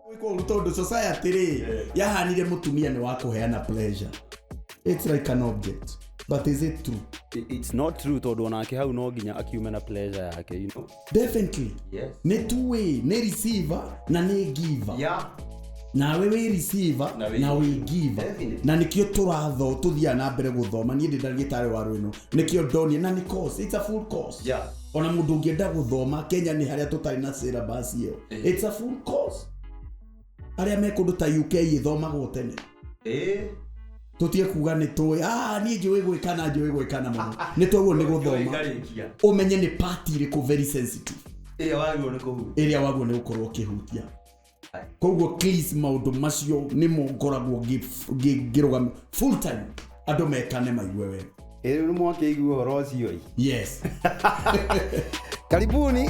Gwĩka ũru tondũ society rĩ yahanire mũtumia nĩ wa kũheana pleasure. It's like an object, but is it true? It's not true, tondũ onake hau no nginya akiume na pleasure yake, you know? Definitely. Yes. Nĩ two-way, nĩ receiver na nĩ giver. Nawe wĩ receiver Na wĩ na wĩ giver. Definitely. Na nĩkĩo tũratho tũthiaga na mbere gũthoma. Niĩ ndĩ ndagĩtarĩ wa rwĩno, nĩkĩo ndonie na nĩ course, it's a full course. Ona mũndũ ũngĩenda gũthoma Kenya nĩ harĩa tũtarĩ na syllabus ĩyo. It's a full course. Arĩa me kũndũ ta UK ĩthomagwo tene. Tũtige kuga nĩ tũĩ, ah, niĩ njũĩ gwĩka na njũĩ gwĩkana mũno. Nĩ twaguo nĩ gũthoma Ngarĩkia. Ũmenye nĩ part ĩrĩkũ very sensitive Ĩrĩa wagĩrĩirwo nĩ kũhutia. Ĩrĩa wagwo nĩ gũkorwo ũkĩhutia. Koguo please, maũndũ macio nĩmo ngoragwo ngĩrũgamia full time, andũ mekane maigue wega. Ĩ, rĩu nĩ mwakĩigua ũhoro ũcio ĩ. Yes. Karibuni.